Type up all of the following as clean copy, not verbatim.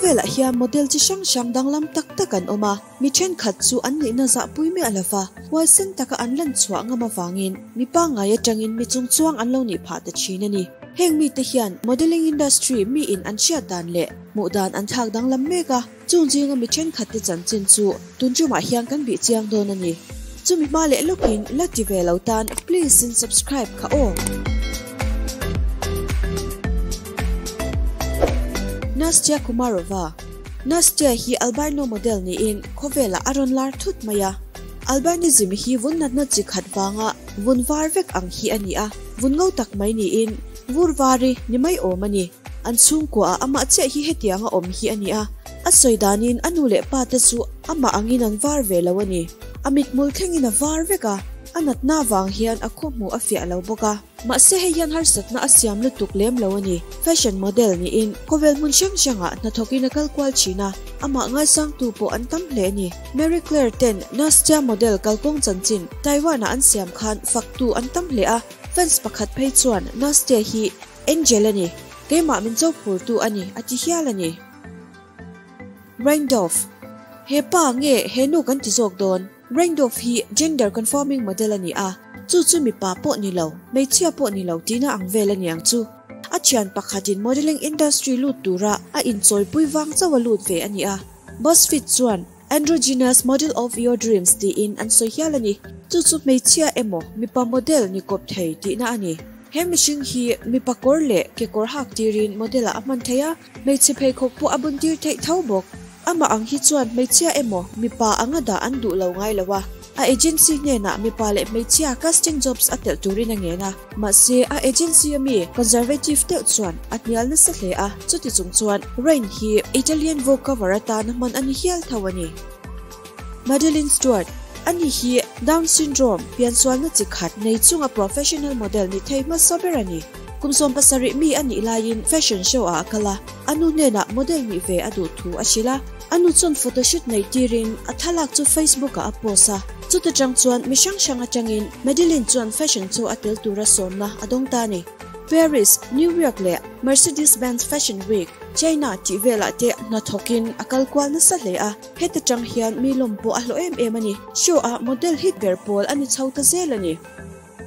Khawvelah hian model chi hrang hrang danglam tak tak an awm a, mi thenkhat chu an nihna zahpui miah lova huaisen taka an lan chhuah ngam avangin mi pangngai atangin mi chungchuang an lo nih phah ta thin a ni. Heng mite hian modelling industry miin an hriat dan leh hmuh dan an thlak danglam mek a, chung zinga mi thenkhat te chanchin chu tun tumah hian kan bih chiang dawn a ni. Chumi hma leh lawkin la ti ve lo tan please in subscribe kha aw. Nastya Kumarova Nastya hi albino model niin khawvelah a rawn lar thut mai a. Albinism hi vun natna chi khat vanga vun var vek ang hi a ni a, vun ngo tak mai niin vur vari ni mai awm a ni. An chhungkuaah amah chiah hi hetianga awm hi a ni a. A sawi danin a nu leh pa te chu amah angin an var ve lo a ni. A mithmul thlengin a var vek a, a natna avang hian a khawhmuh a fiah lo bawk a. Mahse hei hian harsatna a siam lutuk lem lo a ni. Fashion model niin khawvel hmun hrang hrangah hnathawkin a kal kual thin a, amah ngaisangtu pawh an tam hle a ni. Marie Claire ten Nastya model kalkawng chanchin Taiwan-a an siam khan faktu an tam hle a, fans pakhat phei chuan Nastya hi Angel a ni, keimah min chophurtu a ni a ti hial a ni. Randolph, He pa nge he nu kan ti zawk dawn? Randolph hi gender conforming model a ni a, chu chu mipa pawh ni lo, hmeichhia pawh ni lo tihna ang vel a ni ang chu. A thian pakhatin modelling industry lut tura a inchawipui vang chauh a lut ve a ni a. BuzzFeed chuan Androgynous model of your dreams tiin an sawi hial a ni. Chu chu hmeichhia emaw mipa model ni kawp thei tihna a ni. He mihring hi mipa kawr leh kekawr hak tirin model ah a hman thei a, hmeichhe pheikhawk pawh a bun tir theih tho bawk. Amah ang hi chuan hmeichhia emaw mipa anga dah an duh lo ngai lo a, a agency hnenah mipa leh hmeichhia casting jobs a telh turin a ngen a. Mahse, a agency ami conservative deuh chuan a hnial nasa hle a, chuti chung chuan Rain hi Italian Vogue cover atana hman a ni hial tho a ni. Madeline Stuart, Ani hi Down syndrome, piansualna chi khat, nei chunga professional model ni thei hmasa ber a ni. Kum 70 mi a nih laiin fashion show ah a kal a, a nu hnenah model nih ve a duh thu a hrilh a. A nu chuan photoshoot nei tirin a thlalak chu Facebook ah a post a. Chuta tang chuan mi hrang hrang atangin Madeline chuan fashion show a tel tura sawmna a dawng ta a ni. Paris, New York leh Mercedes-Benz Fashion Week, China tih velah te hnathawkin a kal kual nasa hle a. Heta tang hian mi lawm pawh a hlawh em em a ni. Show ah model hit ber pawl a ni chho ta zel a ni.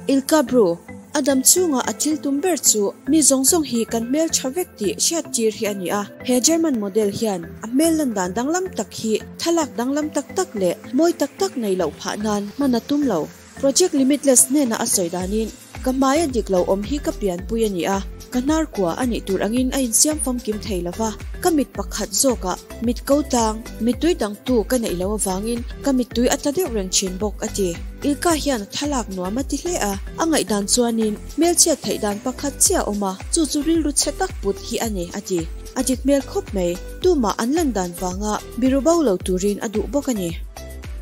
Ilka Bru, A dam chhunga a thil tum ber chu mi zawng zawng hi kan hmel tha vek tih hriat tir hi a ni a. He German model hian a hmel lan dan danglam tak hi thlalak danglam tak tak leh mawi tak tak nei loh phah nan hman a tum lo. Project Limitless hnena a sawi danin, Ka hmaia dik lo awm hi ka pianpui a ni a, ka hnar kua a nih tur angin a insiam famkim thei lo va, ka mit pakhat zawkah mit ko tlang, mittui dangtu ka neih loh avangin ka mittui a tla deuh reng thin bawk, a ti. Ilka hian thlalak nuam a ti hle a, a ngaihdan chuanin hmelchhiat theih dan pakhat chiah a awm a, chu chu rilru chhe tak put hi a ni, a ti. A dik hmel khawp mai, tumah an lan dan vanga biru bo lo turin a duh bawk a ni.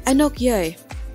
Anok Yai.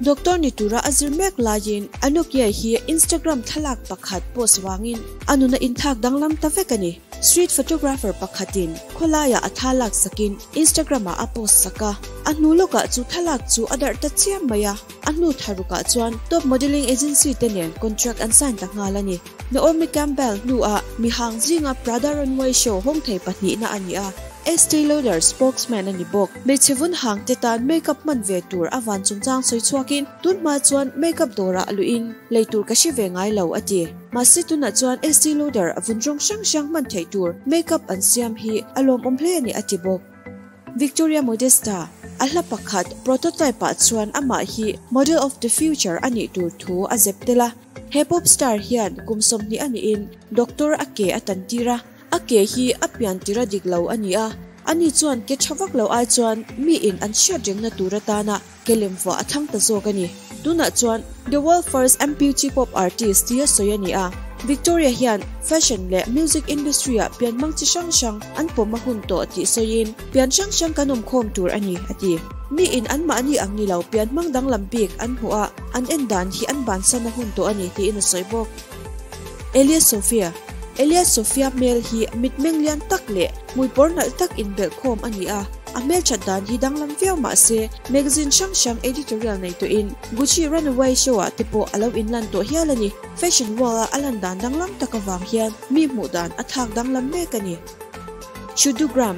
Doctor ni tura a zir mek laiin Anok Yai hi Instagram thlalak pakhat post vangin a nuna inthak danglam ta vek a ni. Street photographer pakhatin khawlaiah a thalak sakin Instagram-ah a post sak a, a hnu lawkah chu thlalak chu a darh ta chiam mai a, a hnu tharukah chuan top modelling agency te nen contract an sign ta nghal a ni. Naomi Campbell hnuah mihang zinga Prada runway show hawng thei pahnihna a ni a, Estee Lauder spokesman a ni bawk. Hmeichhe vun hang te tan makeup hman ve tur a van chungchang sawi chhuakin tun hma chuan makeup dawrah luhin lei tur ka hre ve ngai lo a ti. Mahse tunah chuan Estee Lauder vun rawng hrang hrang hman theih tur makeup an siam hi a lawmawm hle a ni a ti bawk. Victoria Modesta, a hla pakhat prototype ah chuan amah hi model of the future a nih tur thu a zep tel a. He pop star hian kum 20 a niin doctor a ke a tan tir a, a ke hi a pian tir a dik lo a ni a, ani chuan ke tha vak lo ai chuan miin an hriat rengna tur atana ke lem vuah a thlang ta zawk a ni. Tunah chuan The World First Amputee Pop Artist tia sawi a ni a, Victoria hian fashion leh music industry ah pian hmang chi hrang hrang an pawm a hun tawh tih sawiin pian hrang hrang kan awm khawm tur a ni a ti. Miin anmahni ang ni lo pian hmang danglam bik an hmuh a, an en dan hi an bansan a hun tawh a ni tiin a sawi bawk. Elia Sophia Elia Sophia hmel hi mitmeng lian tak leh hmui pawr nalh tak inbelh khawm a ni a, a hmelthat dan hi danglam viau mah se magazine hrang hrang editorial nei tawhin Gucci runway show ah te pawh a lo inlan tawh hial a ni. Fashion world a a lan dan danglam tak avang hian mi hmuh dan a thlak danglam mek a ni. Shudugram.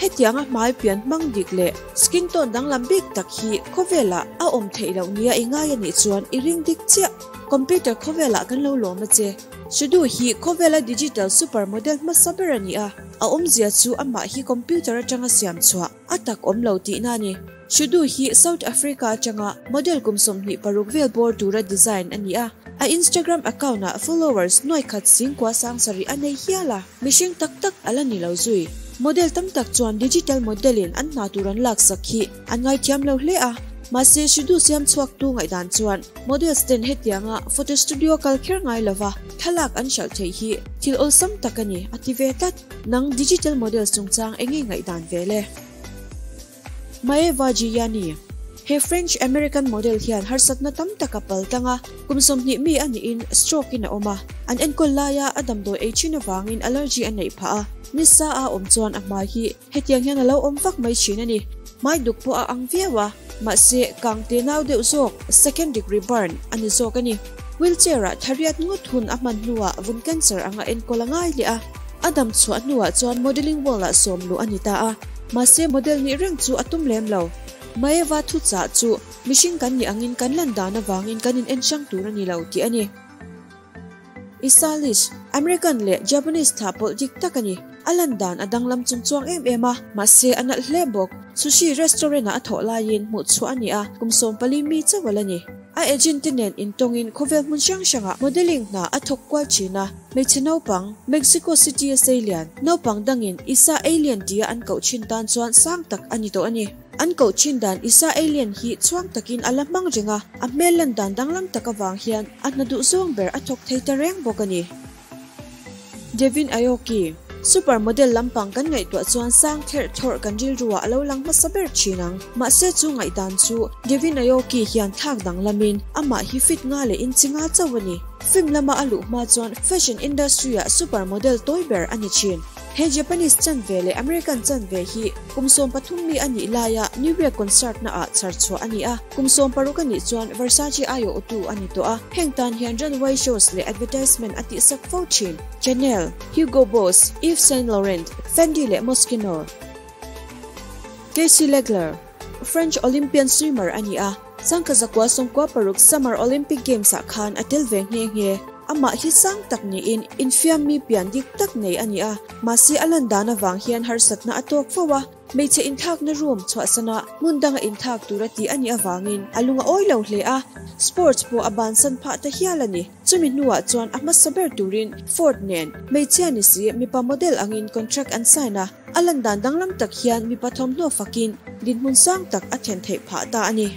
Hetianga hmai pian hmang dik leh skin tone danglam bik tak hi khawvelah a awm theih loh nia i ngai a nih chuan i ring dik chiah. Computer khawvelah kan lo lawm a che. Shudu hi khawvela digital super model hmasa ber a ni a, a awmzia chu amah hi computer atanga siam chhuah a tak awm lo tihna a ni. Shudu hi South Africa atanga model kum 26 vel bawr tura design a ni a, a Instagram account ah followers nuaikhat singkua sangsarih a nei hial a, mihring tak tak a la ni lo zui. Model tam tak chuan digital model in an hna tur an laksak hi an ngaithiam lo hle a, mahse Shudu siam chhuaktu ngaihdan chuan models ten hetianga photo studio kal kher ngai lova thlalak an hralh theih hi thil awlsam tak a ni a ti ve tlat. Nang digital models chungchang eng nge ngaihdan ve le? Maeva Gianni, He French American model hian harsatna tam tak a pal tlang a, kum 20 mi a niin stroke in a awm a, an enkawl laia a damdawi ei thin avangin allergy a neih phah a, nisa a awm chuan a hmai hi hetiang hian a lo awm vak mai thin a ni. Hmai duk pawh a ang viau a, mahse kang te nau deuh zawk, second degree burn, a ni zawk a ni. Wheelchair ah thariat ngawt hun a hman hnuah vun cancer anga enkawl a ngai leh a, a dam chhuah hnuah chuan modelling world ah sawm luh a ni ta a, mahse model nih reng chu a tum lem lo. Maeva thuchah chu mihring kan nih angin kan lan dan avangin kan in en hrang tur a ni lo tih a ni. Isalish, American leh Japanese thlah pawlh dik tak a ni. A lan dan a danglam chung chuang em em a, mahse a nalh hle bawk. Sushi restaurant ah a thawh laiin hmuh chhuah a ni a, kum 14 mi chauh a la ni. A agent te nen intawngin khawvel hmun hrang hrangah modelling hna a thawk kual thin a, hmeichhe naupang, Mexico City a seilian, naupang dangin Isa Alien tia an koh thin tan chuan sang tak a ni tawh a ni. An koh thin dan Isa Alien hi chhuang takin a la hmang reng a, a hmel lan dan danglam tak avang hian a hna duh zawng ber a thawk thei ta reng bawk a ni. Devin Aoki, Super model lampang kan ngaihtuah chuan sang therh thawrh kan rilruah a lo lang hmasa ber thin ang. Mahse chu ngaihdan chu Devin Aoki hian thlak danglamin amah hi fit nga leh inchi nga chauh a ni. Film lama a luh hma chuan fashion industry ah super model tawi ber a ni thin. He Japanese chanve leh American chanve hi kum 13 mi a nih laia New York concert na ah chhar chhuah a ni a, kum 16 a nih chuan Versace aiawh tu a ni tawh a, heng tan hian runway shows leh advertisement a tihsak fo thin. Chanel, Hugo Boss, Yves Saint Laurent, Fendi leh Moschino. Casey Legler, French Olympian swimmer a ni a, sangkha zakua 96 Summer Olympic Games ah khan a tel ve nghe nghe. Amah hi sang tak niin infiam mi pian dik tak nei a ni a, mahse a lan dan avang hian harsatna a tawk fo a, hmeichhe inthakna room chhuahsana hmun danga inthak tur a tih a nih avangin a lung a awi lo hle a, sports pawh a bansan phah ta hial a ni. Chumi hnuah chuan a hmasa ber turin Ford nen hmeichhia ni si mipa model angin contract an sign a, a lan dan danglam tak hian mipa thawmhnaw fakin dinhmun sang tak a then theih phah ta a ni.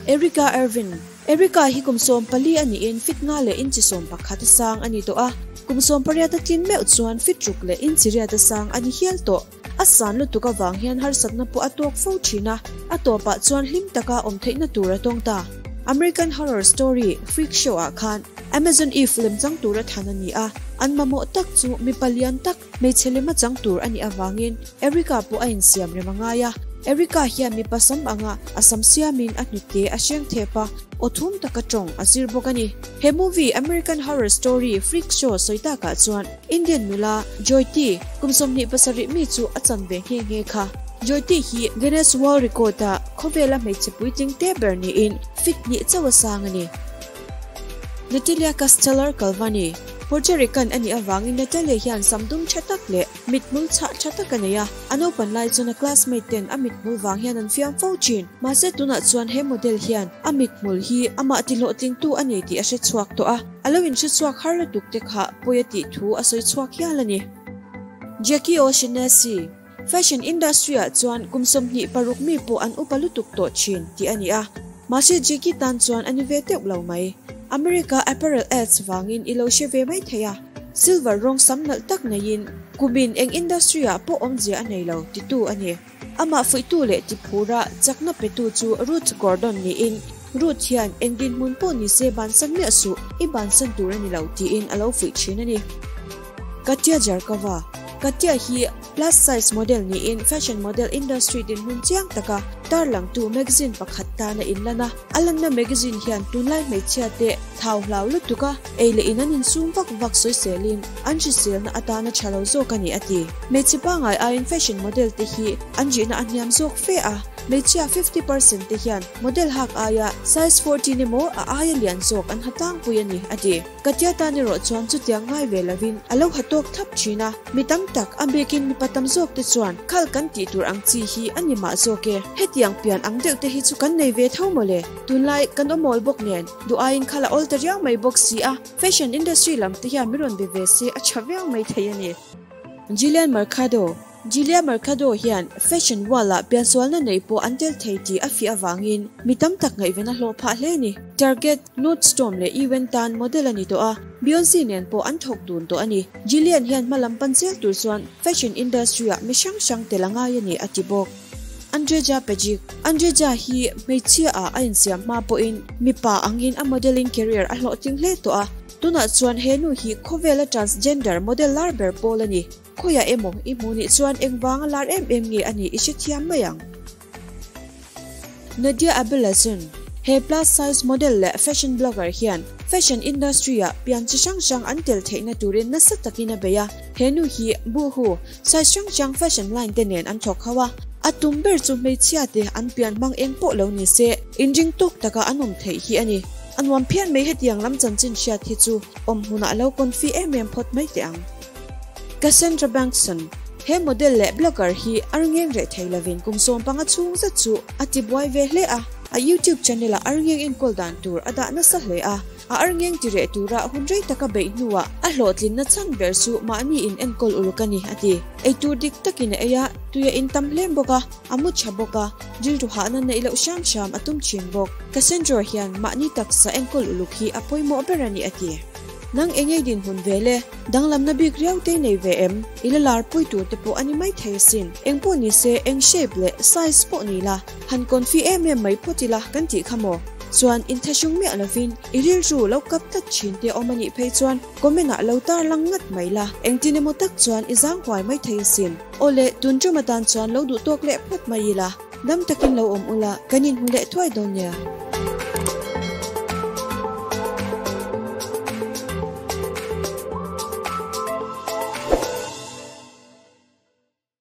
Erika Ervin, Erika hi kum 14 a niin fit nga leh inchi 11 a sang a ni tawh a, kum 18 a tlin meuh chuan fit ruk leh inchi riat a sang a ni hial tawh. A san lutuk avang hian harsatna pawh a tawk fo thin a, a tawpah chuan hlim taka awm theihna tur a tawng ta. American Horror Story, Freak Show ah khan Amazon Eve lem chang tur a than a ni a, an mamawh tak chu mipa lian tak, hmeichhe lem a chang tur a nih avangin Erika pawh a insiam rem a ngai a. Erika hian mipa sam anga a sam siamin a hnute a hreng thep a, aw thum taka tawng a zir bawk a ni. He movie American Horror Story, Freak Show sawi takah chuan Indian nula Jyoti kum 27 mi chu a chan ve nghe nghe kha. Jyoti hi Guinness World Record ah khawvela hmeichhe puitling te ber niin fit hnih chauh a sang a ni. Natalia Castelar Calvani, Puerto Rican a nih avangin Natalia hian sam dum tha tak leh mithmul chhah tha tak a nei a, a naupan lai chuan a classmate ten a mithmul vang hian an fiam fo thin. Mahse tunah chuan he model hian a mithmul hi amah tihlawhtlingtu a ni tih a hre chhuak tawh a, a lo inhre chhuak har lutuk te kha pawi a tih thu a sawi chhuak hial a ni. Jackie O'Shaughnessy, Fashion industry ah chuan kum 26 mi pawh an upa lutuk tawh thin tih a ni a, mahse Jackie tan chuan a ni ve teuh lo mai. America apparel ads vangin i lo hre ve mai thei a, silver rawng sam nalh tak neiin kumin eng industry ah pawh awmzia a nei lo titu a ni. Amah fuihtu leh tiphura chakna petu chu Ruth Gordon niin Ruth hian eng dinhmun pawh ni se bansan miah suh, i bansan tur a ni lo tiin a lo fuih thin a ni. Katya Jarkova. Katya hi plus size model niin fashion model industry dinhmun chiang taka tarlangtu magazine pakhat tan a inlan a. A lanna magazine hian tunlai hmeichhia te thau hlau lutuk a, ei leh in an insum vak vak sawiselin an hriselna atana tha lo zawk a ni a ti. Hmeichhe pangngai aiin fashion model te hi an rihna a hniam zawk fe a, hmeichhia 50% te hian model hak aia size 14 emaw a aia lian zawk an ha tlangpui a ni a ti. Katia tan erawh chuan chutiang ngai ve lovin a lo ha tawk thlap thin a, mi tam tak, a bikin mipa tam zawk te chuan khal kan tih tur ang chi hi a ni mah zawk e. Hetiang pian ang deuh te hi chu kan nei ve tho mawle. Tunlai kan awm awl bawk nen, duh aiin khal a awl ta riau mai bawk si a, fashion industry lam te hian min rawn be ve se a tha viau mai thei a ni. Jillian Mercado. Julia Mercado hian fashion world-ah piansualna nei pawh an tel thei tih a fiah avangin mi tam tak ngaihven a hlawh phah hle a ni. Target, Nordstrom leh Ewen tan model a ni tawh a, Beyonce nen pawh an thawk dun tawh a ni. Jillian hian hma lam pan zel tur chuan fashion industry-ah mi hrang hrang tel a ngai a ni, a ti bawk. Andreja Pejic, Andreja hi hmeichhia-ah a insiam hma pawhin mipa angin a modelling career a hlawhtling hle tawh a, tunah chuan he nu hi khawvela transgender model lar ber pawl a ni. Khawiah emaw i hmuh nih chuan engvanga lar em em nge a nih i hrethiam mai ang. Nadia Abelazun, He plus size model leh fashion blogger hian fashion industry ah pian chi hrang hrang an tel theihna turin nasa takin a bei a. He nu hi Boohoo, size hrang hrang fashion line te nen an thawk ho a. A tum ber chu hmeichhia te an pian hmang eng pawh lo ni se, inring tawk taka an awm theih hi a ni. A nuam phian mai hetiang lam chanchin hriat hi chu awm hmunah lo confi em em phawt mai teh ang. Cassandra Bankson, He model leh blogger hi arngeng reh thei lovin kum 15 chhung zet chu a tibuai ve hle a, a YouTube channel-ah arngeng enkawl dan tur a dah nasa hle a, a arngeng ti reh tura hun rei taka beih hnuah a hlawhtlinna chhan ber chu mahni in enkawl uluk a ni, a ti. Eitur dik takin a ei a, tui a intam hlem bawk a, a mu tha bawk a, rilru hahna neih loh hram hram a tum thin bawk. Cassandra hian mahni taksa enkawl uluk hi a pawimawh ber a ni, a ti. Nang engei dinhmun vel e? Danglamna bik riau te nei ve em? I la lar pui tur te pawh a ni mai thei asin. Eng pawh ni se, eng shape leh size pawh ni la, han confi em em mai phawt ila kan tih kha maw? Chuan inthlahrung miah lovin i rilru lo kap tlat thin te awm a nih phei chuan comment ah lo tar lang ngat mai la, engtin emaw tak chuan i zang huai mai thei asin. Awle, tun tum atan chuan lo duh tawk leh phawt mai ila, dam takin lo awm ula, kan inhmu leh thuai dawn nia.